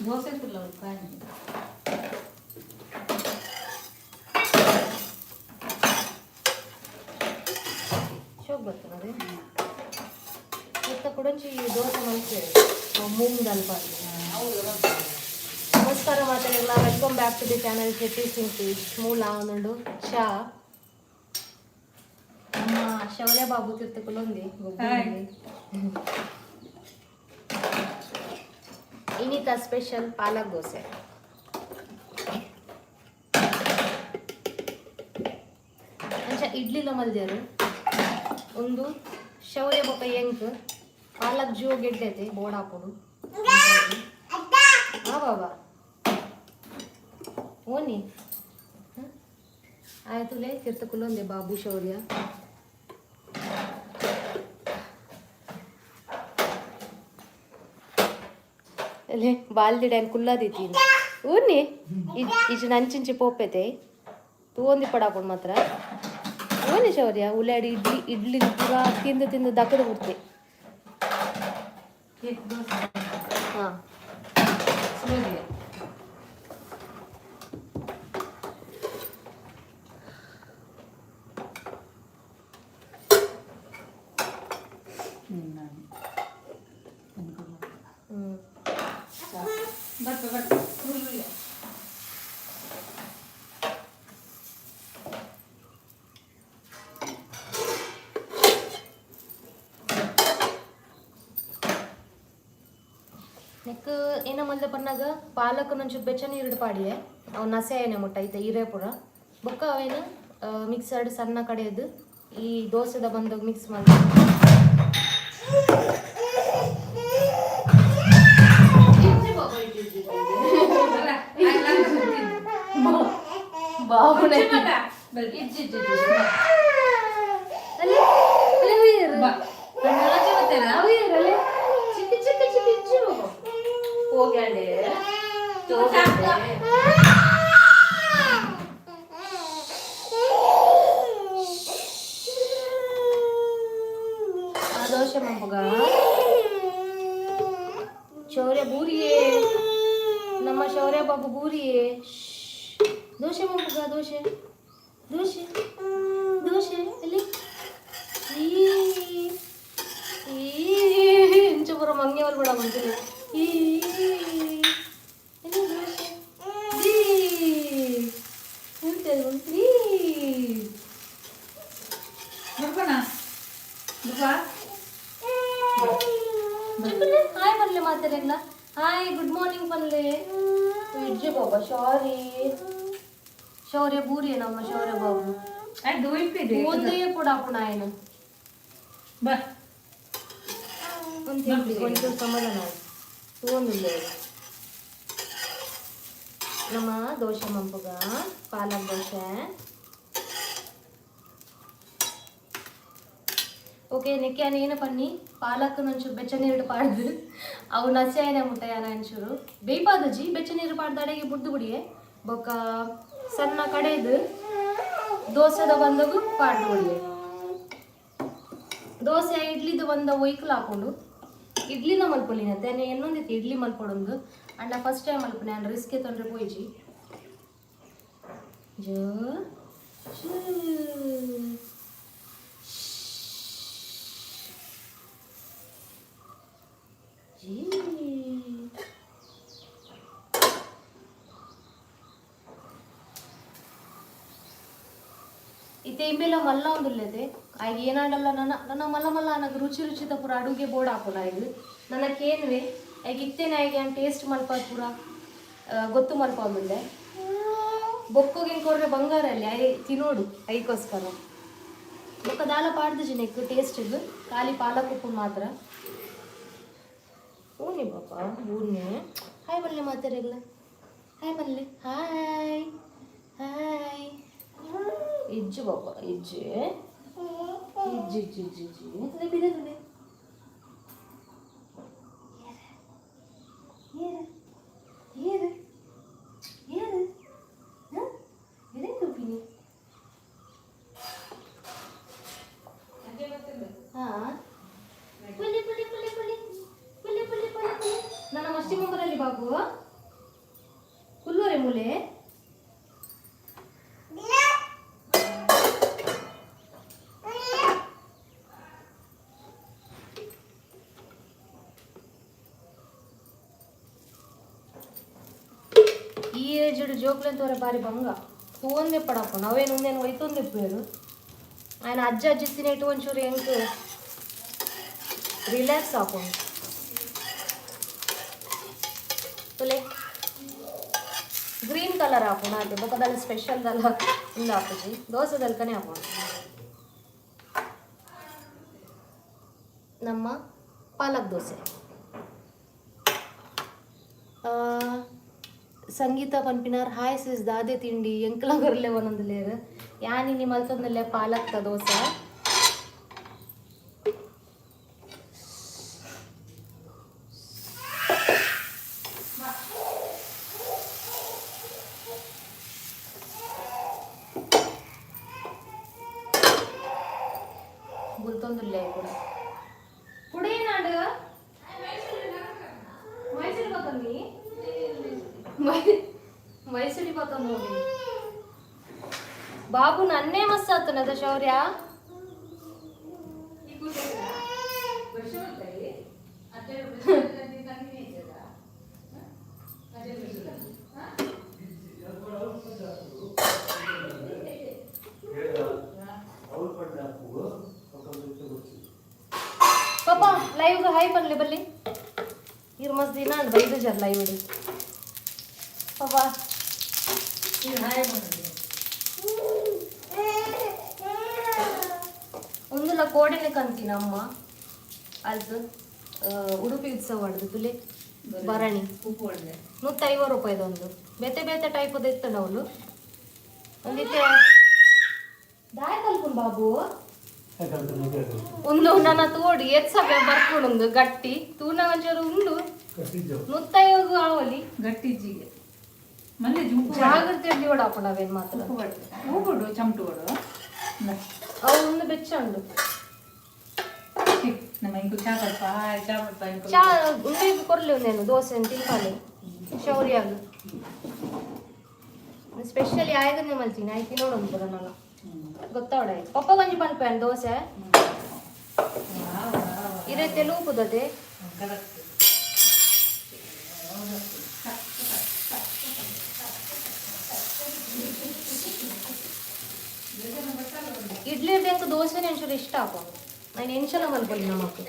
ದೋಸೆ ತುಲ್ಲ ಕಾಯಿ. ಶೋಕ್ ಬರ್ತದೆ. ಇತ್ತ ಕುಡಂಚಿ ದೋಸೆ ಮಲ್ಪೆ ಮೂಂಗ್ ದಾಲ್ ಪಾಡ್ದು. ನಮಸ್ಕಾರ ಮಾತೆರೆಗ್ಲ, welcome back to the channel Shetty Singh. ಮೂಲ ಒಂದುಂಡು ಚಾ. ನಮ್ಮ ಶೌರ್ಯ ಬಾಬು ತಿರ್ತುಕುಲೊಂದಿ. Hi. ಇನ್ನಿತ ಸ್ಪೆಷಲ್ ಪಾಲಕ್ ದೋಸೆ. ಅಂಚ ಇಡ್ಲಿಲ ಮಲ್ದೇರು. ಒಂದು ಶೌರ್ಯ ಬೊಕ್ಕ ಎಂಕ್ ಪಾಲಕ್ ಜೋ ಗೆಡ್ಡೆತೆ ಬೋಡಾಪುಡು. ಹಾ ಬಾಬಾ, ಓನಿ ಆಯ್ತುಲೆ ತಿರ್ತುಕುಲೊಂದೆ ಬಾಬು ಶೌರ್ಯ. ಅಲ್ಲೇ ಬಾಲ್ದಿಡ ಕುಲ್ಲಾದಿತ್ತೀನಿ. ಊರ್ನಿ ಇಜ್ಜಿ ನಂಚಿಂಚಿ ಪೋಪೆತೆ ತೂವೊಂದಿ ಪಡಾಪುಡು ಮಾತ್ರ. ಓನಿ ಶೌರ್ಯ, ಉಲ್ಲಾಡಿ ಇಡ್ಲಿ ಇಡ್ಲಿ ಪೂರಾ ತಿಂದು ತಿಂದು ದಕ್ಕದ ಬಿಡ್ತೆ. ಕೇಕ್ ದೋಸೆ. ಹಾಂ. ಸ್ಲೋಲಿ. ಹ್ಞೂ. ಬರ್ಪ ಬರ್ಪ. ನೆಕ್ ಏನ ಮಲ್ದ ಪನ್ನಾಗ ಪಾಲಕ್ ಒಂಚೂರು ಬೆಚ್ಚ ನೀರು ಪಾಡಿಯೆ. ಅವು ನಸೆ ಏನೆ ಮುಟ್ಟ ಐತೆ ಇರೆ ಪೂರ. ಬೊಕ್ಕ ಅವೇನು ಮಿಕ್ಸರ್ಡ್ ಸಣ್ಣ ಕಡೆಯದು ಈ ದೋಸೆದ ಬಂದಾಗ ಮಿಕ್ಸ್ ಮಾಡಿ. ಅಲ್ಲ. ಬಾಬುನ ಇಜ್ಜಿ. ಅಲ್ಲೇ ಅಲ್ಲೇ ಹುಯ್ಯರು. ಬಾ. ಹುಯ್ಯರು ಅಲ್ಲೇ. ಚಿಕ್ಕ ಚಿಕ್ಕ ಚಿಕ್ಕ ಇಜ್ಜಿ ಬಾಬು. ಹೋಗ್ಯಾಂಡೆ ಹೋಗ್ಯಾಂಡೆ. ಆ ದೋಸೆ ಮಂಪುಗ ಶೌರ್ಯ ಬೂರಿಯೇ. ನಮ್ಮ ಶೌರ್ಯ ಬಾಬು ಬೂರಿಯೇ. ದೋಸೆ ಮಂಪುಗ, ದೋಸೆ ದೋಸೆ ದೋಸೆ. ಅಲ್ಲಿ ಈ ಈ ಇಂಚ ಪೂರ ಮಂಗೆ ಕೂಡ ಬಂತೀನಿ. ಈ ಎಲ್ಲಿ ದೋಸೆ ಈ ಎಂತ ಈ. ಬರ್ಬಣ ಬಾ. ಹಾಯ್ ಪನ್ಲೆ ಮಾತಾಡಲ್ಲ. ಹಾಯ್, ಗುಡ್ ಮಾರ್ನಿಂಗ್ ಪನ್ಲೆ. ಇಜ್ಜಿ ಬಾಬಾ, ಸಾರಿ. ಶೌರ್ಯ ಬೂರಿಯ ನಮ್ಮ ಶೌರ್ಯ ಬಾಬು. ಅದು ಇದೆ. ಒಂದೇ ಪುಡಾಪುಣ ఆయన. ಬಾ. ಒಂದು ತಿಂಡಿ ಒಂಚೂರು ಸಮಾಧಾನ ತಗೊಂಡಿಲ್ಲ. ನಮ್ಮ ದೋಸೆ ಮಂಪುಗ ಪಾಲಕ್ ದೋಸೆ. ಓಕೆ, ನೆಕ್ಕೆ ಏನು ಪನ್ನಿ, ಪಾಲಕ್ ಒಂಚೂರು ಬೆಚ್ಚ ನೀರು ಪಾಡ್ದು ಅವು ನಸೆ ಆಯ್ನ ಮುಟ್ಟಯಾನ ಒಂಚೂರು ಬೇಯ್ಪಾದಜಿ. ಬೆಚ್ಚ ನೀರು ಪಾಡ್ದು ಅಡೆಗೆ ಬುಡ್ದು ಬಿಡಿಯೆ. ಬೊಕ್ಕ ಸಣ್ಣ ಕಡೆದು ದೋಸೆದ ಬಂದಗು ಪಾಡ್ದು ಬಿಡಿಯೆ. ದೋಸೆ ಇಡ್ಲಿದು ಬಂದ ಒಯ್ಕಲ್ ಹಾಕೊಂಡು ಇಡ್ಲಿನ ಮಲ್ಪೊಲಿನ ತೇನೆ ಎನ್ನೊಂದಿತ್ತು ಇಡ್ಲಿ ಮಲ್ಪೊಡೊಂದು. ಅಂಡ ಫಸ್ಟ್ ಟೈಮ್ ಮಲ್ಪನೆ ನಾನು, ರಿಸ್ಕ್ ತೊಂದರೆ ಪೋಯ್ಜಿ. Joe Joe. ಜೀ. ಇತ್ತೆ ಇಂಬೆಲ ಮಲ್ಲ ಒಂದುಲ್ಲೆತೆ. ಆಯ್ಗೆ ಏನಾಡಲ್ಲ ನನ್ನ ನನ್ನ ಮಲ್ಲ ಮಲ್ಲ ನನಗೆ ರುಚಿ ರುಚಿತ ಪೂರ ಅಡುಗೆ ಬೋರ್ಡ್ ಹಾಕೋಣ. ಆಯ್ಗೆ ನನ್ನ ಕೇನ್ವೆ ಆಯ್ಗೆ ಇತ್ತೇನೆ. ಆಯ್ಗೆ ನಾನು ಟೇಸ್ಟ್ ಮಲ್ಪ ಪೂರ ಗೊತ್ತು ಮಲ್ಪ ಒಂದುಲ್ಲೆ. ಬೊಕ್ಕೋಗಿನ ಕೊಡ್ರೆ ಬಂಗಾರಲ್ಲಿ I ತಿನ್ನೋಡು ಐಕೋಸ್ಕರ. ಬೊಕ್ಕ ದಾಲ ಪಾಡ್ದು ಜಿನೆಕ್ ಟೇಸ್ಟ್ ಇದು ಖಾಲಿ ಪಾಲಕ್ ಉಪ್ಪು ಮಾತ್ರ. ಊನಿ ಬಾಪ ಊನಿ. ಹಾಯ್ ಬಲ್ಲೆ ಮಾತಾಡಿಲ್ಲ. ಹಾಯ್ ಬಲ್ಲೆ, ಹಾಯ್ ಹಾಯ್. ಇಜ್ಜು ಬಾಪ, ಇಜ್ಜು ಇಜ್ಜು ಇಜ್ಜು ಇಜ್ಜು ಇಜ್ಜು. ಅದೇ ಬಿದೆ. ಏರು ಏರು ಏರು. ಹಾಂ, ಇದೇನು ತೂಪಿನಿ? ಹಾಂ, ಪುಲಿ ಪುಲಿ ಪುಲಿ ಪುಲಿ ಪುಲಿ ಪುಲಿ ಪುಲಿ ಪುಲಿ. ನನ್ನ ಮಸ್ತಿ ಮುಂಬರಲ್ಲಿ ಬಾಬು. ಈ ಏಜ್ ಜೋಕ್ಲೆನ್ ತೋರೆ ಬಾರಿ ಬಂಗ ತೂವೊಂದೆ ಪಡಪ್ಪ ನಾವೇನು ಉಂದೇನು ಒಯ್ತೊಂದೆ ಪೇರು ఆయన ಅಜ್ಜ ಅಜ್ಜಿ ತಿನೇಟು ಒಂಚೂರು ಎಂಕ್ ರಿಲ್ಯಾಕ್ಸ್ ಆಪುಂಡು ತುಲೆ ಗ್ರೀನ್ ಕಲರ್ ಆಪುಂಡು ಆತೆ ಬೊಕದಲ್ಲ ಸ್ಪೆಷಲ್ ದಲ್ಲ ಉಂದು ಆಪುಜಿ ದೋಸೆದಲ್ಕನೆ ಆಪುಂಡು ನಮ್ಮ ಪಾಲಕ್ ದೋಸೆ. ಸಂಗೀತ ಪನ್ಪಿನಾರ್ ಹಾಯ್ ಸಿಸ್ ದಾದೆ ತಿಂಡಿ ಎಂಕ್ಲ ಗೊರ್ಲೆ ಒಂದೊಂದು ಯಾನಿ ನಿಮ್ಮ ಮಲ್ತೊಂದುಲ್ಲೆ ಪಾಲಕ್ತ ದೋಸೆ. ಬುಲ್ತೊಂದುಲ್ಲೆ ಕೂಡ ಕುಡೇನಾಡು ಮೈಸೂರು పోతుంది మైసూరి పోతుంది. బాబు నన్నే మస్తు అవుతున్నదా శౌర్య? ಪಾಪ ಲೈವ್ ಹಾಯ್ ಪನ್ಲೆ ಬಲ್ಲಿ ಇರ್ ಮಸ್ತ್ ದಿನ ಬೈದು ಜರ್ ಲೈವ್ ಪಾಪ. ಒಂದುಲ ಕೋಡೆನೆ ಕಂತಿನ ಅಮ್ಮ ಅಲ್ತು ಉಡುಪಿ ಉತ್ಸವ ಆಡ್ದು ತುಲೆ ಭರಣಿ 150 ರೂಪಾಯಿದೊಂದು ಬೇತೆ ಬೇತೆ ಟೈಪ್ ಇತ್ತಂಡ ಅವಳು ಒಂದಿತ್ತೆ ದಾಯ ಕಲ್ಪುನ್ ಬಾಬು ಒಂದು ನನ್ನ ತೋಡು ಏತ್ ಸಭೆ ಬರ್ಕೊಂಡು ಗಟ್ಟಿ ತೂನ ಒಂಚೂರು ಉಂಡು 150 ಆವಲಿ. ಗಟ್ಟಿ ಇಜ್ಜಿಗೆ ಮಲ್ಲೆ ಉಪ್ಪು. ಜಾಗ್ರತೆ ಓಡಾಪುಂಡು ಅವೇನು ಮಾತ್ರ. ಉಪ್ಪು ಹೂಗುಡು ಚಮಟುಗಳು. ಅವು ಒಂದು ಬೆಚ್ಚ ಉಂಡು. ನಮ್ಮ ಇಂಕು ಚಾ ಬರ್ಪ ಚಾ ಬರ್ಪ ಇಂಕು. ಚಾ ಉಂಡೆ ಕೊರ್ಲಿ ಒಂದೇನು ದೋಸೆ ತಿನ್ಪಾಲೆ ಶೌರ್ಯಾಗ ಸ್ಪೆಷಲಿ ಆಯ್ದನ್ನೇ ಮಲ್ತೀನಿ ಆಯ್ತು ನೋಡೋಣ ಪೂರ ನಾನು ಗೊತ್ತಾವಡ ಪಪ್ಪ ಒಂಜಿ ಪನ್ಪೇನು ದೋಸೆ ಇರೆ ತೆಲುಗು ಪುದತೆ. ಕರೆಕ್ಟ್. ಇಡ್ಲಿ ಎಂಕ್ ದೋಸೆನೇ ಒಂಚೂರು ಇಷ್ಟ ಆಪುಂಡು ನಾನು ಎಂಚಲ ಮಲ್ಪೊಲಿ ನಮಕ್.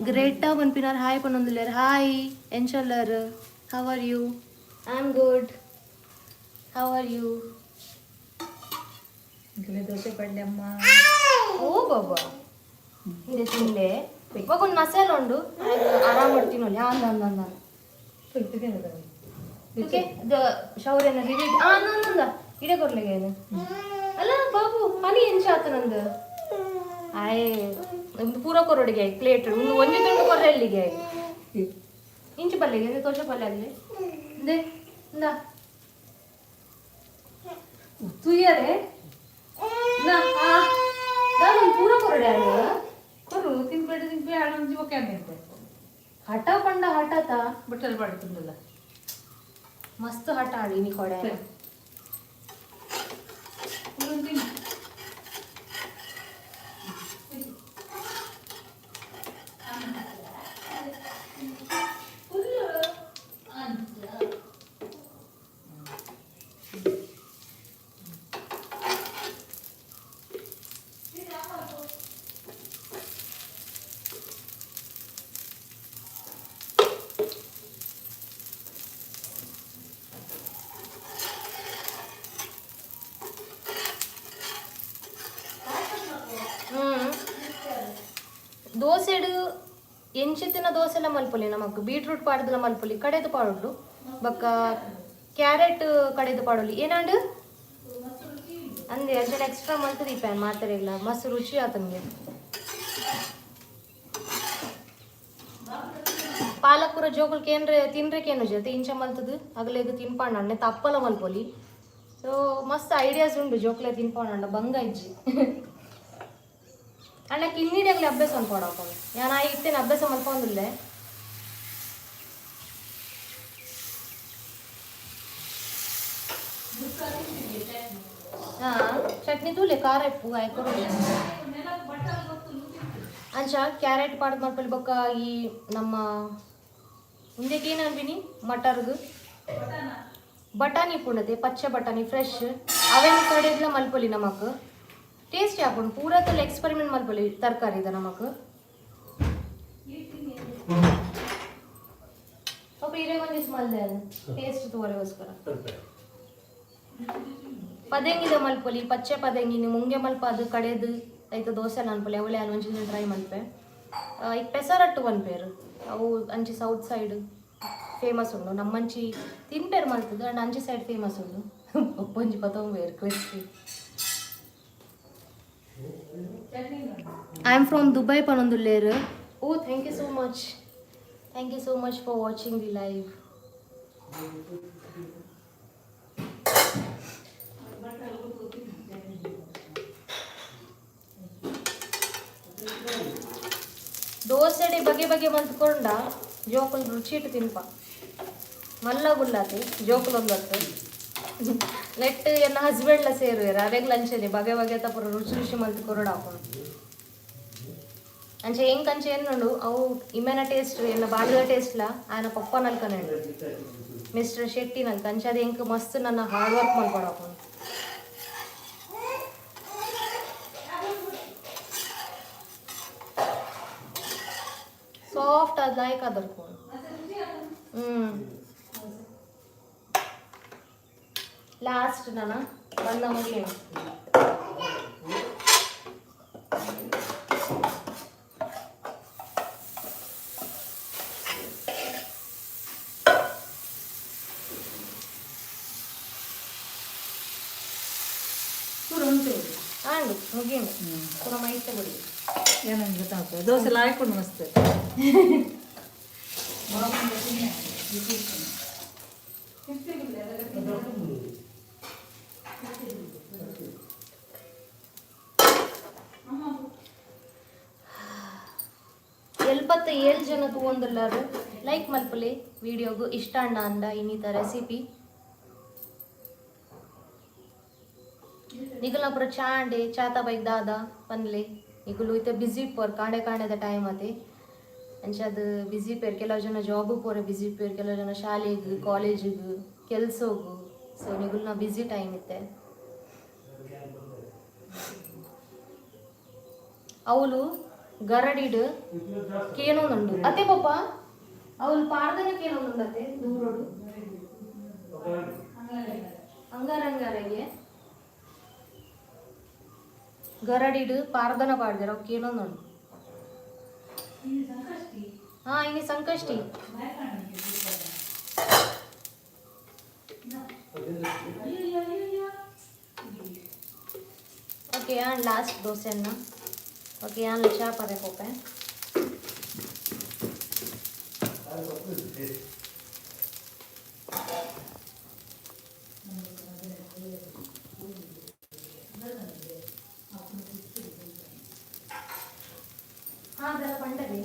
ಗ್ರೇಟಾ ಪನ್ಪಿನಾರ್ ಹಾಯ್ ಪನ್ನೊಂದುಲ್ಲೆರ್. ಹಾಯ್, ಎಂಚಲ್ಲರ್? How are you? I am good, how are you? ಇಂಕಲೆ ದೋಸೆ ಪಡ್ಲೆ ಅಮ್ಮ. ಓ ಬಾಬಾ ಇಂದೆ ತಿನ್ಲೆ ಇವಾಗ ಒಂದು ಮಸಾಲೆ ಉಂಡು ಆರಾಮ್ ತಿನ್ನೋಲಿ ಅಂದ ಅಂದ ಅಂದ. ಓಕೆ ಶೌರ್ಯನ ರಿವ್ಯೂ ಆ ನಂದ ಇಡೆ ಕೊರ್ಲಿಗೆ ಏನು ಅಲ್ಲ ಬಾಬು ಹನಿ ಎಂಚ ಆತ ನಂದು ಆಯ್ ಒಂದು ಪೂರ ಕೊರೊಡಿಗೆ ಪ್ಲೇಟ್ ಒಂದು ಒಂಜಿ ತುಂಡು ಕೊರ್ರೆ ಇಲ್ಲಿಗೆ ಇಂಚು ಪಲ್ಲೆಗೆ ಅಂದ್ರೆ ತೋಷ ಪಲ್ಯ ಆಗಲಿ ಇಂದೆ ಇಂದ ತುಯ್ಯರೆ ನಾ ನಾನು ಪೂರ ಕೊರಡೆ ಅಲ್ಲ. ಕೊರು ತಿನ್ಬೇಡ ತಿನ್ಬೇ ಆಡೊಂಜಿ ಒಕ್ಕೆ ಅಂತೆ. ಹಠ ಪಂಡ ಹಠತ. ಬಟ್ಟಲ್ ಪಾಡು ತಿಂದಲ್ಲ. ಮಸ್ತ್ ಹಠ ಆಡಿ ನೀ ಕೊಡೆ. ತಿನ್ನು. ದೋಸೆಡು ಎಂಚಿತ್ತಿನ ದೋಸೆಲ ಮಲ್ಪೊಲಿ ನಮಕ್ ಬೀಟ್ರೂಟ್ ಪಾಡ್ದಲ ಮಲ್ಪೊಲಿ ಕಡೆದು ಪಾಡೊಡು ಬೊಕ್ಕ ಕ್ಯಾರೆಟ್ ಕಡೆದು ಪಾಡೊಲಿ ಏನಾಂಡ್ ಅಂದೆ ಅಂಚನೆ ಎಕ್ಸ್ಟ್ರಾ ಮಲ್ತ್ ದೀಪ ಮಾತೆರೆಗ್ಲ ಮಸ್ತ್ ರುಚಿ ಆತನ್ಗೆ. ಪಾಲಕೂರ ಜೋಕುಲ್ ಕೇನ್ರೆ ತಿನ್ರೆ ಕೇನು ಜೊತೆ ಇಂಚ ಮಲ್ತದು ಅಗಲೆಗ್ ತಿನ್ಪಾಂಡ ತಪ್ಪಲ ಮಲ್ಪೊಲಿ. ಸೊ ಮಸ್ತ್ ಐಡಿಯಾಸ್ ಉಂಡು ಜೋಕ್ಲೆ ತಿನ್ಪಾಂಡ ಬಂಗ ಇಜ್ಜಿ. ಅಣ್ಣ ಕಿನ್ನಿಡಗ್ಲೆ ಅಭ್ಯಾಸ ಮಲ್ಪೊಡು ಯಾನ್ ಆ ಇತ್ತೇನೆ ಅಭ್ಯಾಸ ಮಲ್ಪೊಂದುಲ್ಲೆ. ಹಾ ಚಟ್ನಿ ತೂಲೆ ಖಾರ ಇಪ್ಪು ಆಯ್ತು. ಅಂಚ ಕ್ಯಾರೆಟ್ ಪಾಡ್ ಮಲ್ಪೊಲಿ ಬೊಕ್ಕ ಈ ನಮ್ಮ ಉಂದೆಕ್ ಏನು ಅನ್ಬಿನಿ ಮಟರ್ಗ್ ಬಟಾಣಿ ಪುಂಡತೆ, ಪಚ್ಚೆ ಬಟಾಣಿ ಫ್ರೆಶ್ ಅವೇನು ಕಡೆದ್ಲ ಮಲ್ಪೊಲಿ. ನಮಕ್ ಟೇಸ್ಟಿ ಆಪುಂಡು. ಪೂರ ತಲ ಎಕ್ಸ್ಪೆರಿಮೆಂಟ್ ಮಲ್ಪೊಲಿ ತರಕಾರಿದ ನಮಕ್. ಪಾಪ ಇರೆ ಒಂಜಿ ಮಲ್ದೆ ಟೇಸ್ಟ್ ತೋರೆಗೋಸ್ಕರ. ಪದೆಂಗಿದ ಮಲ್ಪೊಲಿ, ಪಚ್ಚೆ ಪದೆಂಗಿನಿ ಮುಂಗೆ ಮಲ್ಪ ಅದು ಕಡೆದು ಐತ ದೋಸೆ ಅನ್ಪೊಲಿ. ಅವಳೆ ಅಲ್ಲಿ ಒಂಜಿ ಟ್ರೈ ಮಲ್ಪೆ. ಈಗ ಪೆಸರಟ್ಟು ಪನ್ಪೇರು. ಅವು ಅಂಚಿ ಸೌತ್ ಸೈಡ್ ಫೇಮಸ್ ಉಂಡು. ನಮ್ಮಂಚಿ ತಿನ್ಪೇರು ಮಲ್ತದ ಅಂಡ್ ಅಂಚಿ ಸೈಡ್ ಫೇಮಸ್ ಉಂಡು. ಪಪ್ಪೊಂಜಿ ಪತೊಂಬೇರು crispy. I am from Dubai ಪನೊಂದುಲ್ಲೇರು. Oh, thank you so much, thank you so much for watching the live. ದೋಸೆಡೆ ಬಗೆ ಬಗೆ ಮಲ್ತ್ಕೊಂಡ ಜೋಕುಲು ರುಚಿ ಇಟ್ಟು ತಿನ್ಪ. ಮಲ್ಲ ಗುಲ್ಲಾತಿ ಜೋಕುಲು ಒಂದೊತ್ತು ನೆಟ್ ಎನ್ನ ಹಸ್ಬೆಂಡ್ಲ ಸೇರುವೆರ್. ಅರೆಗ್ಲ ಅಂಚನೆ ಬಗೆ ಬಗೆ ಪೂರ ರುಚಿ ರುಚಿ ಮಲ್ತ್ ಕೊರೊಡು ಆಪುಂಡು. ಅಂಚೆ ಎಂಕ್ ಅಂಚೆ ಎನ್ನುಂಡು, ಅವು ಇಮ್ಮೆನ ಟೇಸ್ಟ್ ಎನ್ನ ಬಾಡಿದ ಟೇಸ್ಟ್ಲ ಆಯನ ಪಪ್ಪ ನಲ್ಕನೆ ಮಿಸ್ಟರ್ ಶೆಟ್ಟಿ ನಲ್ಕ. ಅಂಚೆ ಅದು ಎಂಕ್ ಮಸ್ತ್ ನನ್ನ ಹಾರ್ಡ್ ವರ್ಕ್ ಮಲ್ಪೊಡು ಆಪುಂಡು. ಸಾಫ್ಟ್ ಅದು ಲಾಯ್ಕ್ ಅದರ್ಕೊಂಡು. ಲಾಸ್ಟ್ ನಾನು ಬಂದ ಮುಗಿಯೋಣ. ಪೂರ ಉಂಟು. ಆಂಡು, ಮುಗಿಯೋಣ. ಪೂರ ಮೈತೆ ಬಿಡಿ. ಏನಂತ ಗೊತ್ತಾಗ್ತದೆ, ದೋಸೆ ಲಾಯ್ಕೊಂಡು ಮಸ್ತ್. 77 ಜನ ತೂವೊಂದುಲ್ಲಾರು. ಲೈಕ್ ಮಲ್ಪುಲೆ ವಿಡಿಯೋಗು ಇಷ್ಟ ಅಣ್ಣ ಅಂದ ಇನ್ನಿತ ರೆಸಿಪಿ. ನಿಗುಲ್ನ ಪೂರ ಚಾಂಡೆ ಚಾತ ಬೈಕ್ ದಾದ ಪನ್ಲೆ. ನಿಗುಲು ಇತ್ತೆ ಬಿಸಿ ಪೋರ್ ಕಾಂಡೆ ಕಾಂಡೆದ ಟೈಮ್ ಅತೆ. ಅಂಚ ಅದು ಬಿಸಿ ಪೇರ್. ಕೆಲವು ಜನ ಜಾಬ್ ಪೋರೆ ಬಿಸಿ ಪೇರ್, ಕೆಲವು ಜನ ಶಾಲೆಗ್, ಕಾಲೇಜಿಗೆ, ಕೆಲ್ಸೋಗು. ಸೊ ನಿಗುಲ್ನ ಬಿಸಿ ಟೈಮ್ ಇತ್ತೆ. ಅವಳು ಗರಡಿಡ್ ಕೇನೊಂದುಂಡು ಅತ್ತೆ ಪಪ್ಪ. ಅವಳು ಪಾರ್ದನ ಕೇನೊಂದುಂಡು ಅತ್ತೆ ದೂರೋಡು. ಅಂಗಾರ ಅಂಗಾರಗೆ ಗರಡಿಡ್ ಪಾರ್ದನ ಪಾಡ್ದೆರ್. ಅವು ಕೇನೊಂದುಂಡು. ಹಾ, ಇನಿ ಸಂಕಷ್ಟಿ. ಓಕೆ, ಆ್ಯಂಡ್ ಲಾಸ್ಟ್ ದೋಸೆನ. ಓಕೆ, ಯಾನ್ ಚಾ ಪರೆ ಪೋಪೆ. ಹಾ, ಅದೆಲ್ಲ ಪಂಡರಿ.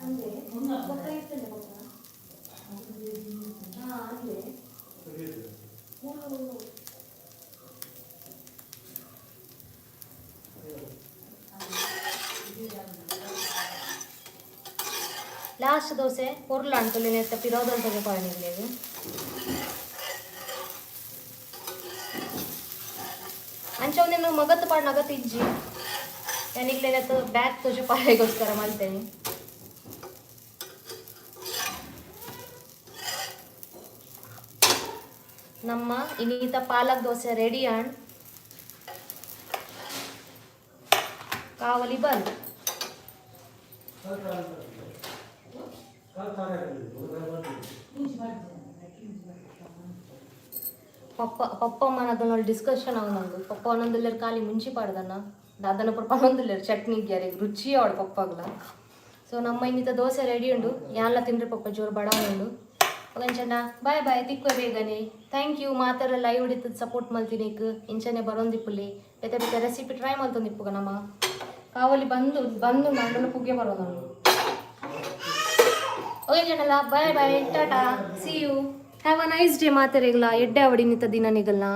ಅಂದ್ರೆ ಪಪ್ಪ ಇರ್ತದೆ ಪಪ್ಪ. ಹಾ, ಅಂದ್ರೆ ಮೂರು. ಲಾಸ್ಟ್ ದೋಸೆ ಪೊರ್ಲು ಅಂಟುಲಿ ನೆತ್ತ ಪಿರೋದಲ್ ತಗೆ ಪಾಣಿಗ್ಲೇವು. ಅಂಚ ಒಂದಿನ ಮಗತ್ ಪಾಡ್ ನಗತ್ ಇಜ್ಜಿ. ಯಾನಿಗ್ಲೇನತ್ತು ಬ್ಯಾಗ್ ತೋಜು ಪಾಳೆಗೋಸ್ಕರ ಮಲ್ತೇನೆ. ನಮ್ಮ ಇನ್ನೀತ ಪಾಲಕ್ ದೋಸೆ ರೆಡಿ ಆಂಡ್ ಕಾವಲಿ ಬಂದ್. ಪಪ್ಪ ಪಪ್ಪ ಅಮ್ಮನ ಡಿಸ್ಕಷನ್ ಅವನೊಂದು. ಪಪ್ಪ ಒಂದೊಂದುಲ್ಲೇರು ಖಾಲಿ ಮುಂಚಿ ಪಾಡ್ದನ್ನ ದಾದನ ಪುರ ಪನೊಂದುಲ್ಲೇರು ಚಟ್ನಿ ಗ್ಯಾರಿಗೆ ರುಚಿ ಅವಳು ಪಪ್ಪಗ್ಲ. ಸೊ ನಮ್ಮ ಇನ್ನಿತ ದೋಸೆ ರೆಡಿ ಉಂಡು. ಯಾನ್ಲ ತಿನ್ರಿ ಪಪ್ಪ, ಜೋರು ಬಡ ಉಂಡು. ಒಂಚಂಡ ಬಾಯ್ ಬಾಯ್, ತಿಕ್ವ ಬೇಗನೆ. Thank you ಮಾತರ ಲೈವ್ ಹಿಡಿತದ ಸಪೋರ್ಟ್ ಮಲ್ತಿನಿಕ್. ಇಂಚನೆ ಬರೋಂದಿಪ್ಪುಲಿ, ಬೇತೆ ಬೇತೆ ರೆಸಿಪಿ ಟ್ರೈ ಮಲ್ತೊಂದಿಪ್ಪುಗ. ನಮ್ಮ ಕಾವಲಿ ಬಂದು ಬಂದು ಮಂಡಲ ಪುಗೆ ಬರೋದು. ಓಕೆ ಜನಲ್ಲ, bye bye, tata, see you, have a nice day. ಮಾತೆರೆಗ್ಲ ಎಡ್ಡೆ ಅವಡಿ ನಿತ್ತ ದಿನ ನಿಗಲ್ನ.